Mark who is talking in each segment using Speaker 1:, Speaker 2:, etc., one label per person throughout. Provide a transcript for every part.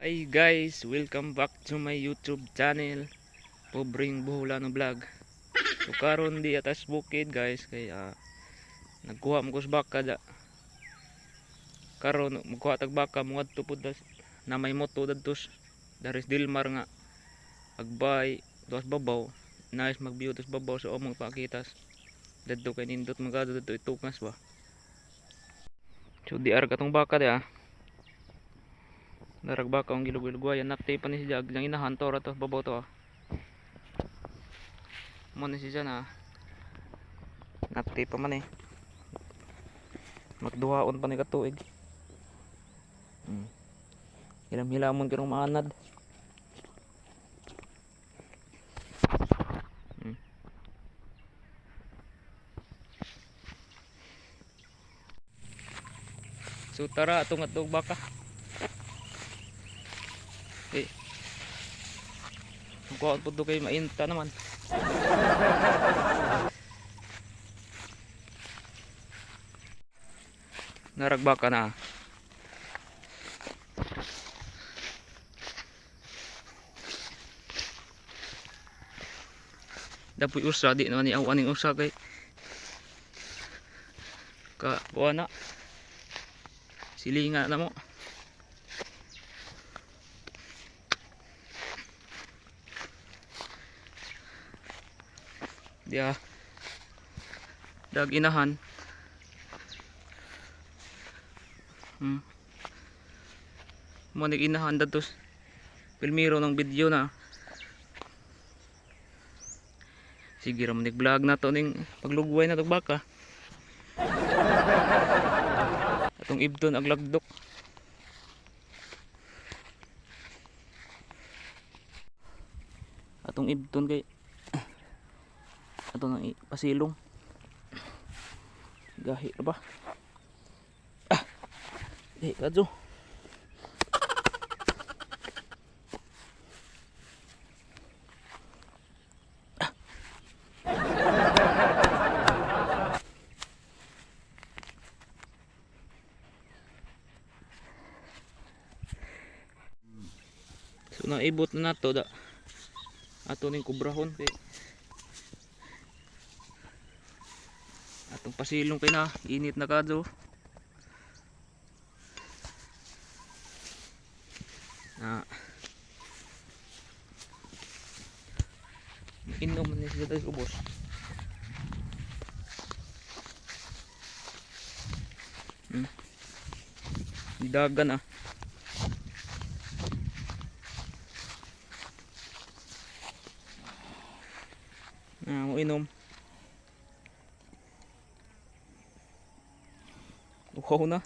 Speaker 1: Hey guys, welcome back to my YouTube channel, Pobreng Boholano Vlog. So karon di atas bukid, guys, kay nagkuha mo ko sa baka da. Karon magkuha tag baka, moadto pud tas na may moto dadto daris Dilmar nga agbay tuas babaw. Nice mag-view tuas babaw sa among pakitas. Dadto kay nindot magado dadto itukas ba. So di ar katong baka di ah. Darag baka ang gilugay-lugay nakti pa ni siya ang inahan to ra to babaw to ah. Mo ni siya na. Nakti pa man eh. Magduhaon pa ni katuig. Hilam-hilamon karong maanad. So tara atong atog baka. Eh. Kuha po kay mainta naman. Naragbaka na. Dapoy usa di naman ni aw aning usa kay ka kuha na. Silinga na mo. Diya. Dag inahan. Mo nig inahan datos. Pilmiro ng video na. Sige ra man nig vlog na to ning paglugway na tog baka. Atong ibton ag lagdok. Atong ibton kay ato nang pasilong. Gahi ra ba? Ah. Di kadto. Ah. So naibot na nato da. Ato ning kubrahon kay atong pasilong kay na init na kadto. Na inom man ni sila tayo ubos. Dagan ah. Na mo inom. Uhaw na.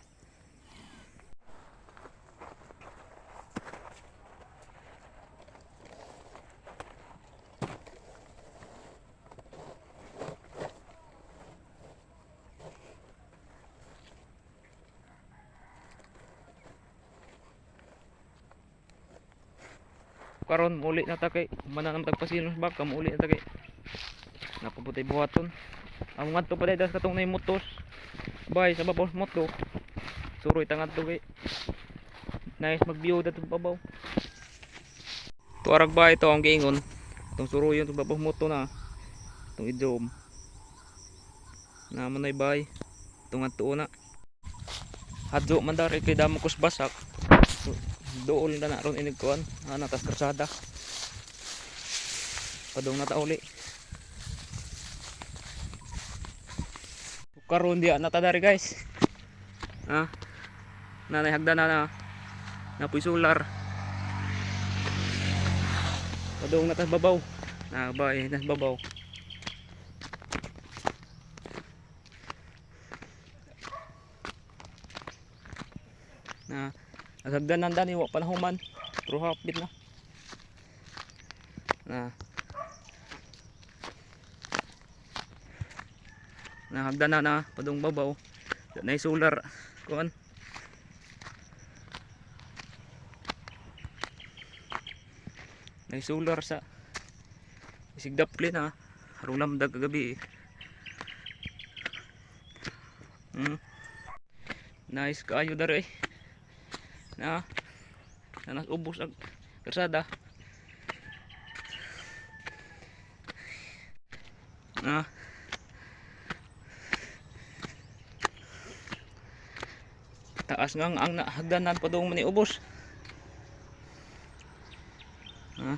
Speaker 1: Karon muli na ta kay humana na tagpasilong sa baka, muli na ta kay napabutay buhaton. Ang ngadto pa dahil katong nay motos. Bay sa babaw sa moto. Suroy ta ngadto kay nice mag-view dato babaw. Tuarag ba ito ang giingon? Itong suroy yung babaw moto na. Itong i-zoom. Naman ay bay. Itong ngadto na. Hadyo man dari kay damo kus basak. So, dool na na ron inig kuan. Ana tas krasada. Padung na ta uli. Karon diya na ta dari, guys. Ah. Nanay hagdan na na. Napuy solar. Padung na tas babaw. Na bay nas babaw. Na hagdanan dani wa pa nahuman. Pero hapit na. Na. Nahagdanan na padung babaw. Na solar kuan. Nay solar sa isigdapli na harong lamdag kagabi eh. Nice kaayo dere eh. Na. Nanas ubos ang kalsada. Ah. Taas nga ang hagdanan padung man ni ubos. Ah.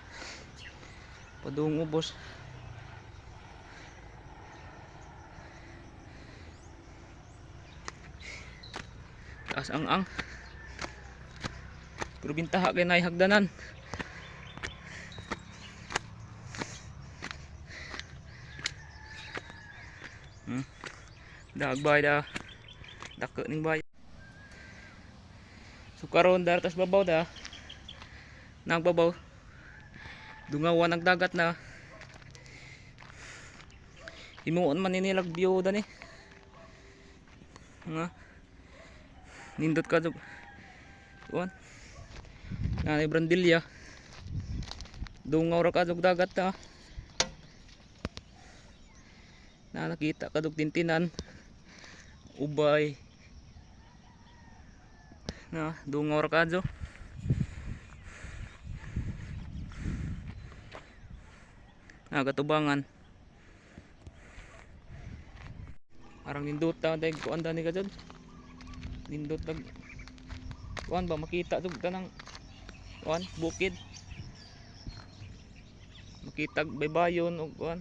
Speaker 1: Padung ubos. Taas ang pero bintaha kay nay hagdanan. Dagbay da. Dako ning bay. So karon daratas babaw da. Nagbabaw. Dungawan ang dagat na. Himuon man ni nilag view da ni. Nga. Nindot ka jud. Kuan. Nanay Brandilla. Dungaw ra ka jud dagat ta. Na nakita ka dug tintinan. Ubay. Na dungaw ra kadyo. Na katubangan. Arang nindot ta dayg kuan dani ka jud. Nindot tag kuan ba makita jud tanang kuan bukid. Makita baybayon og kuan.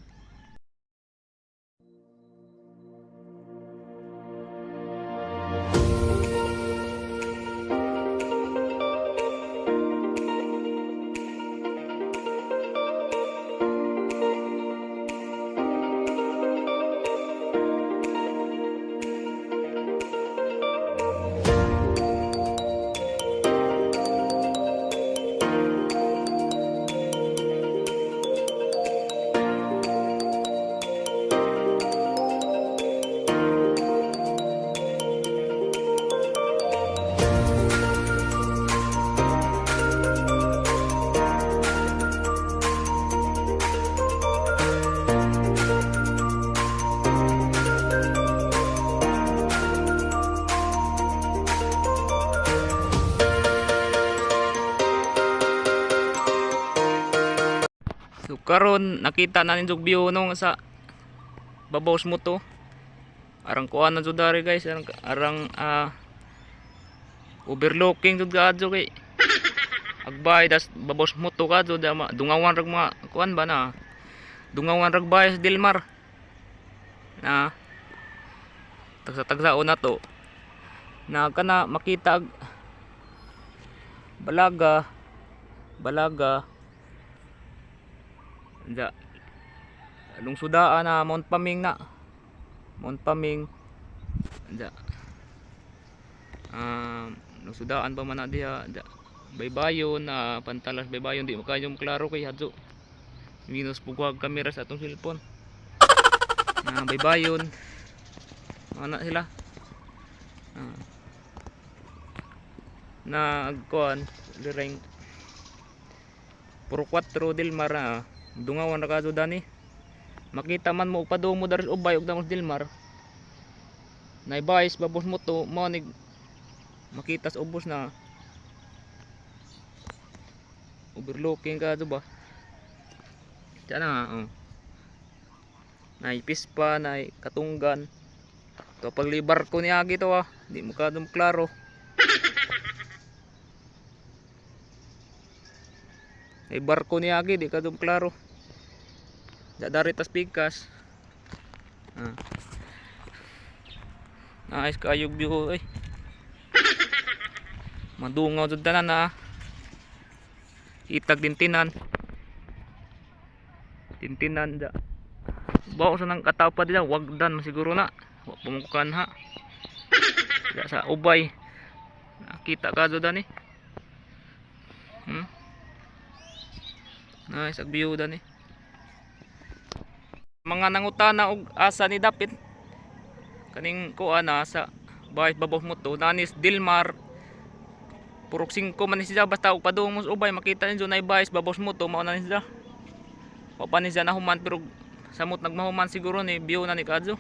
Speaker 1: So karon nakita na ninyo view nung sa babaw sa moto. Arang kuan na jud dari guys, arang overlooking jud kaadto kay agbay das babaw sa moto kadto da dungawan rag mga kuan ba na. Dungawan rag bay sa Dilmar. Na tagsa-tagsaon na to. Na kana makita ag balaga balaga da lungsudaan na Mount Paming na. Mount Paming da lungsudaan pa man na diha da baybayon na pantalas baybayon di mo kayo klaro kay hadto minus pugwag kamera sa atong cellphone na baybayon ana sila na kuan lireng puro 4 Dilmar na dungawan ra kadto dani makita man mo padung mo dari ubay og damos Dilmar naibais babos mo to mao ni makita sa ubos na overlooking ka ba diyan na oh. Nay pispa nay katunggan to paglibar ko niagi to ah di mo kadto klaro ay barko niagi di kadto klaro dari tas pikas. Nice kayo view eh. Madungaw jud tanan na. Itag dintinan. Tintinan da. Bawo sa nang katawpa dila wagdan masiguro na. Wa pumukan ha. Da sa ubay. Nakita ka jud ani. Nice ag view dani. Mga nangutana og asa ni dapit kaning kuan na sa bahay babaw mo to nanis Dilmar purok 5 man ni siya basta og padung mo sa ubay makita ninyo na bahay babaw mo to mao na ni siya wa pa ni siya nahuman pero samot nagmahuman siguro ni view na ni kadto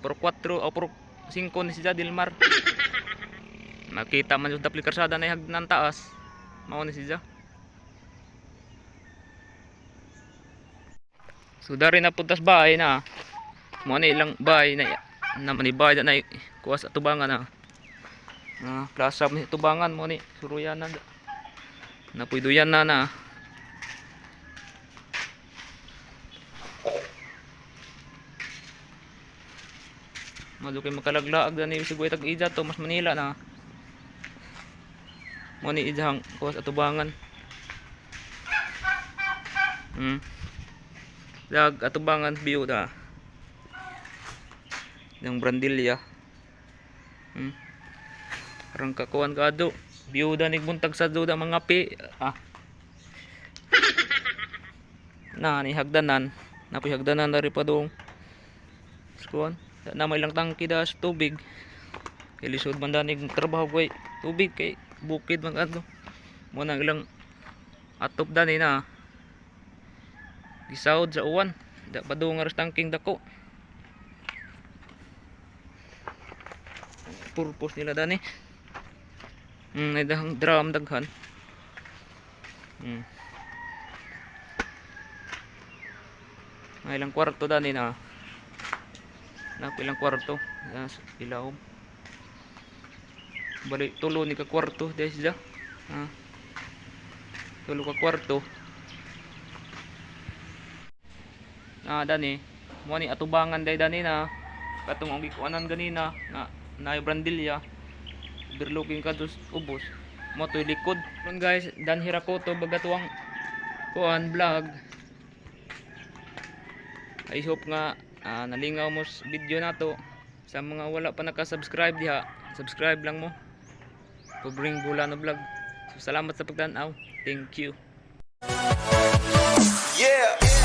Speaker 1: purok 4 o purok 5 ni siya Dilmar. Makita man yung dapli karsada na hagdanan taas. Mao ni siya. So dari na puntas bahay na. Mo na ilang bahay na na ni bahay na kuha sa tubangan na. Ah, plaza ni tubangan mo ni suruyan na. Napuyduyan na na. Malo kay makalaglaag na ni siguro tag ija to mas Manila na. Mo ni ijang kuha sa tubangan. Lag atubangan view da. Yang Brandilla. Arang kakuan kado. View da nigbuntag sa duda mga pi. Ah. Na ni hagdanan. Napoy hagdanan dari pa dong. Skuan. Na may lang tangki da sa tubig. Kay lisod man danig trabaho kay tubig kay bukid man kadto. Mo nang ilang atop dani na. Gisaod sa uwan. Da pa dong aras tangking dako. Purpose nila dani. Ay dahang drum daghan. May ilang kwarto dani na. Na ilang kwarto. Nas ilawom. Bali tulo ni ka kwarto dahil siya. Ah. Tulo ka kwarto. Ah, dani. Mo ni atubangan day dani na. Katong ang gikuanan ganina na naay Brandilla. Overlooking ka dos ubos. Mo to'y likod. Ron guys, dan Hirakoto bagatuang kuan vlog. I hope nga nalingaw mo sa video nato. Sa mga wala pa naka-subscribe diha, subscribe lang mo. Pobreng Bulano Vlog. So salamat sa pagtan-aw. Thank you.
Speaker 2: Yeah.